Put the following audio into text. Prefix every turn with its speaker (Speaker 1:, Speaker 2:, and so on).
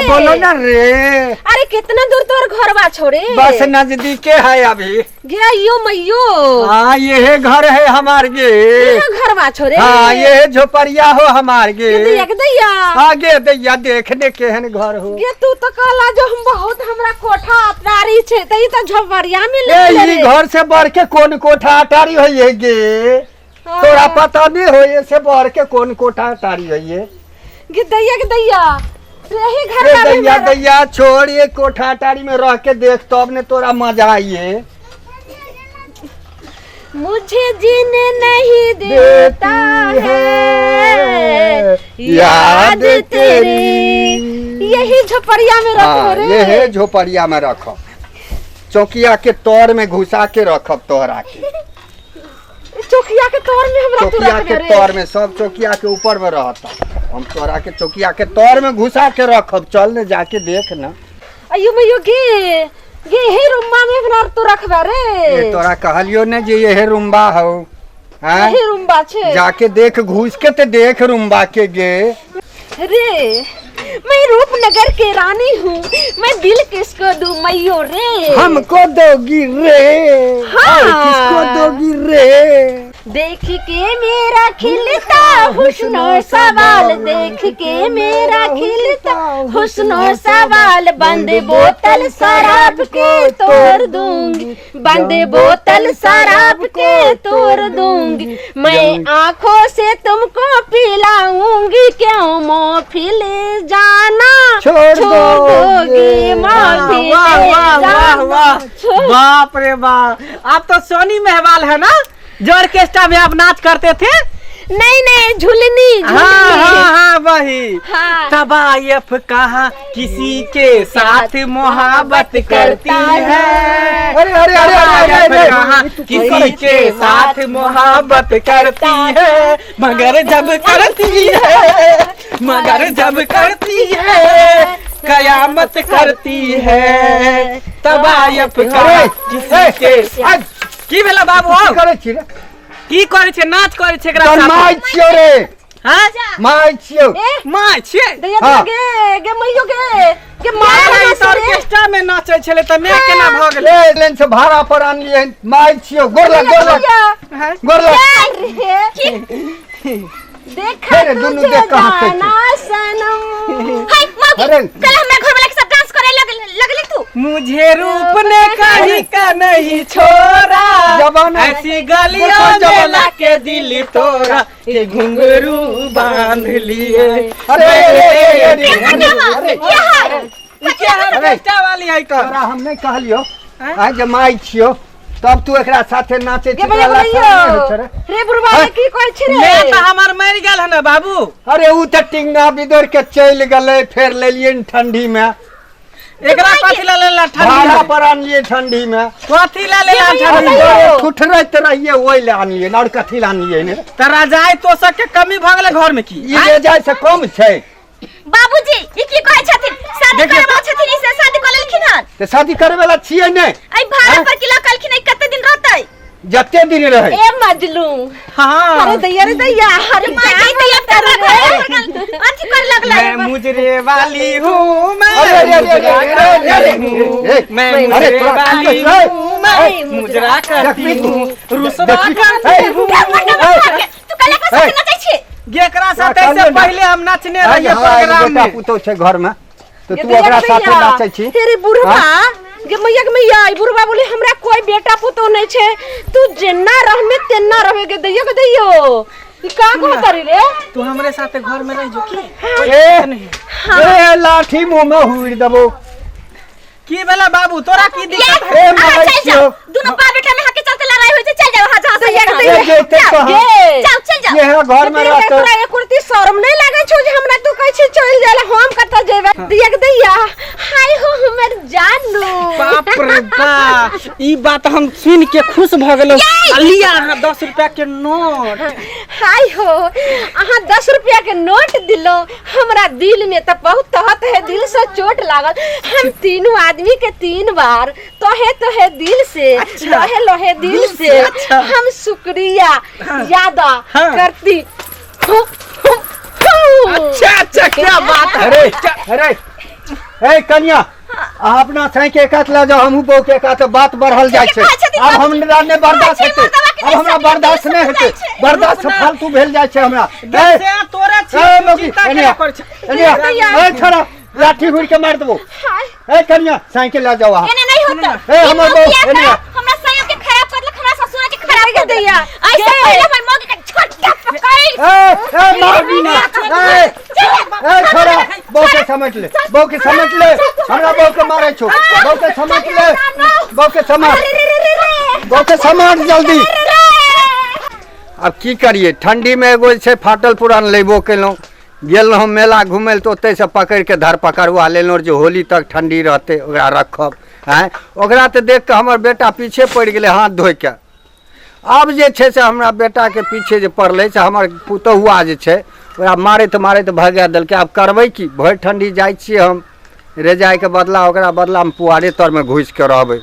Speaker 1: बोलो ना रे।
Speaker 2: अरे कितना दूर तोहर घरवा छोड़े?
Speaker 1: बस नजदीके है अभी।
Speaker 2: गे यो मैयो।
Speaker 1: हाँ ये घर है हमार गे।
Speaker 2: ये घरवा छोड़े?
Speaker 1: हाँ ये झोपड़िया हो हमार गे।
Speaker 2: गे दैया के दैया।
Speaker 1: आगे दैया देखने केहन घर हो।
Speaker 2: गे तू तो कहला जो हम बहुत हमरा कोठा अटारी छे त ई त झोपड़िया में
Speaker 1: ए
Speaker 2: ले
Speaker 1: ई घर से बढ़ के कौन कोठा अटारी होइए गे? तोरा पता नहीं होइए से बढ़ के कौन कोठा अटारी होइए।
Speaker 2: गे दैया के दैया यही घर
Speaker 1: ए
Speaker 2: में
Speaker 1: दैया
Speaker 2: हमारा-
Speaker 1: दैया छोड़, ये कोठा अटारी में रह के देख तब ने तोरा मजा आइए।
Speaker 2: मुझे जीने नहीं देता है याद तेरी। यही झोपड़िया में रखो
Speaker 1: हाँ,
Speaker 2: रे।
Speaker 1: यही झोपड़िया में रखो, चौकिया के तौर में घुसा के रखब तोहरा के।
Speaker 2: चौकिया के तौर में हमरा तू
Speaker 1: चौकिया
Speaker 2: रख
Speaker 1: के
Speaker 2: रे।
Speaker 1: तौर में, सब चौकिया के ऊपर में रहता, हम तोहरा के चौकिया के तौर में घुसा के रखब। चल ने जाके देख ना।
Speaker 2: अयो मैयो गे गे यही रूमवा में हमरा तू रखबा रे।
Speaker 1: ये तोरा कहलियो ने जे यही रूमबा हो। हाँ?
Speaker 2: यही रूमबा छे।
Speaker 1: जाके देख, घुस के ते देख रूमबा के गे।
Speaker 2: रे मैं रूपनगर के रानी हूँ, मैं दिल किसको दूँ मैयो रे?
Speaker 1: हमको दोगी रे।
Speaker 2: हाँ।
Speaker 1: और किसको दोगी रे?
Speaker 2: देख के मेरा खिलता हुस्नो सवाल, देख के मेरा खिलता हुस्नो सवाल, बंद बोतल शराब के तोड़ दूंगी, बंद बोतल शराब के तोड़ दूंगी, मैं आंखों से तुमको पिलाऊंगी, क्यों मोहफिल जाना
Speaker 1: छोड़
Speaker 2: दोगी,
Speaker 1: दोगे।
Speaker 2: मोहफिल
Speaker 3: वाह वाह वाह
Speaker 2: जाना
Speaker 3: वाह,
Speaker 2: छोड़।
Speaker 3: बाप रे बाप, आप तो सोनी मेहवाल है ना, जो ऑर्केस्ट्रा में आप नाच करते थे?
Speaker 2: नहीं नहीं, झुलनी,
Speaker 3: हाँ हाँ हाँ वही।
Speaker 2: हाँ।
Speaker 3: तबायफ कहाँ किसी के साथ मोहब्बत करती है।
Speaker 1: अरे अरे अरे अरे अरे अरे
Speaker 3: कहाँ किसी के साथ मोहब्बत करती है, मगर जब करती है, मगर जब करती है, कयामत करती है। तबायफ कहाँ किसी के
Speaker 1: आज
Speaker 3: की भेला बाबू?
Speaker 1: की करै छी रे?
Speaker 3: की करै छै? नाच करै छै एकरा
Speaker 1: तोहर
Speaker 3: साथे।
Speaker 1: माय छियौ रे।
Speaker 3: हाँ?
Speaker 1: माय छियौ।
Speaker 2: ए,
Speaker 3: माय छियै।
Speaker 2: दैया
Speaker 1: हाँ।
Speaker 2: गे गे मैयो गे गे मार
Speaker 3: माय
Speaker 2: हमरा
Speaker 3: तऽ
Speaker 2: से रे।
Speaker 3: ऑर्केस्ट्रा में नाचै छलै तऽ मैं केना भऽ गेलै?
Speaker 1: ए लेन से भाड़ा पर आनलियै, माय छियौ। गोर लग, गोर लग,
Speaker 2: दैया,
Speaker 1: गोर लग।
Speaker 2: रे देखा
Speaker 1: अरे, दुनू
Speaker 2: तुझे
Speaker 1: देख कऽ हँसै छै।
Speaker 2: जाना सनम।
Speaker 4: हाय मौगी,
Speaker 1: अरे।
Speaker 4: कल हमरा घर वाला के साथ डांस करे लगले तू।
Speaker 3: मुझे रूप ने कहीं का नहीं छोड़ा,
Speaker 1: जमाना।
Speaker 3: ऐसी गलियों
Speaker 1: देखो
Speaker 3: में
Speaker 1: जमाना।
Speaker 3: लाके दिल तोड़ा, के घुंघरू बांध लिए।
Speaker 1: अरे अरे अरे अरे अरे अरे
Speaker 4: क्या है?
Speaker 3: ई के है
Speaker 1: अरे।
Speaker 3: ऑर्केस्ट्रा वाली है तो
Speaker 1: तोरा हम नहीं कहलियौ आइ जे माय छियौ तब तू एकरा साथे नाचे
Speaker 2: गे
Speaker 1: छी,
Speaker 2: मैया
Speaker 1: तोरा लाज
Speaker 2: मैया
Speaker 1: नहि होइ छौ रे?
Speaker 2: रे बुढ़वा रे की कहै छी रे?
Speaker 3: मैं तो हमार मर गेल है ना बाबू।
Speaker 1: अरे उ तऽ टिंगा बिदोर के चलि गेलै, फेर लेलियै ठंडी में।
Speaker 3: एकरा कथी ला लेला ठंडी
Speaker 1: भाड़ा
Speaker 3: में?
Speaker 1: पर आनलियै ठंडी में।
Speaker 3: कथी ला लेला ठंडी में?
Speaker 1: अरे ठुठरैत रहियै ओहि ले आनलियै, और कथी ले आनलियै ने?
Speaker 3: त रजाई तोसक के कमी भऽ गेलै घर में की?
Speaker 1: ई ले जाइ से कम छै।
Speaker 4: बाबूजी ई की कहै छथिन? शादी
Speaker 3: देखियौ।
Speaker 4: करे वाला छथिन, ई से शादी कऽ लेलखिन हन।
Speaker 1: तऽ शादी करे वाला छियै नहि।
Speaker 4: एहि भाड़ा पर की लऽ कलखिन, ई कते दिन रहतै?
Speaker 1: जते दिन रहै।
Speaker 2: ए मजलू।
Speaker 3: हाँ।
Speaker 2: अरे दैया रे दैया, अरे
Speaker 4: माय
Speaker 2: माय
Speaker 4: गई दैया, तोरा घर पर अथी कर लगलै।
Speaker 3: मैं मुजरे वाली हूँ, मैं
Speaker 1: अरे, अरे, अरे,
Speaker 3: मुजरा
Speaker 1: अरे, अरे, अरे,
Speaker 3: करती हूँ,
Speaker 1: अरे,
Speaker 3: मैं
Speaker 1: अरे,
Speaker 3: मुजरे
Speaker 1: तोरा की
Speaker 3: वाली
Speaker 1: कहै छै?
Speaker 3: हूँ, मैं मुजरा करती
Speaker 1: देखबी तू।
Speaker 3: हूँ, रुसवा
Speaker 1: देखबी।
Speaker 3: करती
Speaker 1: ए,
Speaker 3: हूँ।
Speaker 4: तू कल के साथ नचै छी?
Speaker 3: एकरा साथे
Speaker 1: कहलियौ
Speaker 3: से
Speaker 1: ने।
Speaker 3: पहिले हम नाचने
Speaker 1: आइ
Speaker 3: रहिए
Speaker 1: हमरा एगो
Speaker 3: प्रोग्राम
Speaker 1: बेटा
Speaker 3: में।
Speaker 1: पुतोह छै घर में, तऽ
Speaker 2: गे
Speaker 1: तू
Speaker 2: दैया
Speaker 1: ओकरा
Speaker 2: गे
Speaker 1: साथे
Speaker 2: दैया,
Speaker 1: नाचै छी?
Speaker 2: तेरे बुढ़वा गे मैया गे मैया, ई बुढ़वा बोले हमरा कोई बेटा पुतोह नहीं छे, तू जेना रहमे तेना रहबे। गे दैयो गे दैयो, ई का कहत रे रे?
Speaker 3: तू हमरे साथे घर में रह जो की?
Speaker 1: ए,
Speaker 3: नहीं।
Speaker 1: ए लाठी मुंह में हुड़ देबो।
Speaker 3: की भेला बाबू, तोरा की दिक्कत है?
Speaker 1: ए
Speaker 4: अहाँ
Speaker 1: माय
Speaker 4: चलि
Speaker 1: छियौ।
Speaker 4: जाउ, दुनू बाप बेटा में हाके चलते लड़ाई होइ छै। चलि जाउ अहाँ जहाँ से
Speaker 2: दैया गे
Speaker 1: ए
Speaker 2: दैया
Speaker 1: जैते कहाँ?
Speaker 2: गे
Speaker 4: जाउ, चलि जाउ।
Speaker 1: इएह घर में
Speaker 2: गे
Speaker 1: रहतै।
Speaker 2: तोरा एक रत्ती शरम नहीं लागै छौ जे हमरा तू कहै छी चलि जाय ला, हम कतऽ जेबै? दैया गे दैया, हाय हो हमर जानू।
Speaker 3: बाप रे बा, ई बात हम सुन के खुश भऽ गेलहुँ। आ लिया अहाँ 10 रुपया के नोट।
Speaker 2: हाय हो, अहाँ 10 रुपया के नोट दिलो, हमरा दिल में तो बहुत तहत है, दिल से चोट लागल। हम तीनों आदमी के 3 बार तोहे तोहे दिल से,
Speaker 3: अच्छा।
Speaker 2: लोहे लोहे दिल
Speaker 3: दिल से,
Speaker 2: से
Speaker 3: अच्छा।
Speaker 2: हम शुक्रिया यादा
Speaker 3: हाँ।
Speaker 2: करती हूँ, हूँ, हूँ।
Speaker 3: अच्छा अच्छा, क्या बात है।
Speaker 1: अरे अरे ए कनिया, अहाँ अपना साई के कात लऽ जाउ, हमहूँ बहू के कात। बात बढ़ल जाइ छै।
Speaker 4: खाइ छथिन,
Speaker 1: आब हमरा नहि बर्दाश्त
Speaker 4: खाइ छै,
Speaker 1: हेतै।
Speaker 4: मर्दबा के
Speaker 1: आब हमरा
Speaker 4: नहि
Speaker 1: बर्दाश्त नहि हेतै।
Speaker 4: जाइ छै।
Speaker 1: बर्दाश्त फालतू भेल जाइ छै हमरा। ए,
Speaker 3: से तोरा छी,
Speaker 1: ए
Speaker 3: तू
Speaker 1: मौगी,
Speaker 3: चिंता
Speaker 1: एने
Speaker 3: केना
Speaker 1: आ,
Speaker 3: करै छै?
Speaker 1: एने आ। ए छोड़ा, लाठी घुरि के मारि देबो।
Speaker 4: हाय।
Speaker 1: ए कनिया, साइकिल लऽ जाउ अहाँ।
Speaker 4: एने नहीं होता।
Speaker 1: ए, हमर बहू, एने आ।
Speaker 4: हमरा सायो के खराब कर देलक, हमरा ससुरा के खराब कर
Speaker 2: दैया।
Speaker 4: देलक। ऐसे पहले हमर मौगी के छोटका पकड़।
Speaker 1: ए ए मार ना। ए ए छोड़ा, बहू के समझ ले, बहू के समझ ले। हमरा बहू के मारै छौ। बहू के समझ ले, बहू के समझ, बहू के समझ जल्दी। आब की करिए, ठंडीमे एगो जे छै फाटल पुरान लेबो केलहुँ। गेल रहौँ मेला घुमै लए तऽ ओतहिसँ पकड़ि कऽ धरपकड़ुआ लेलहुँ जे होली तक ठंडी रहतै, ओकरा रखब। आँय, ओकरा तऽ देख कऽ हमर बेटा पीछे पड़ि गेलै हाथ धोइके। आब जे छै से हमरा बेटाके पीछे जे पड़लै से हमर पुतहुआ जे छै, ओकरा मारैत मारैत भगा देलकै। आब करबै की? भरि ठंडी जाइ छियै हम रजाइके बदला, ओकरा बदलामे पुआरे तरमे घुसिके रहबै।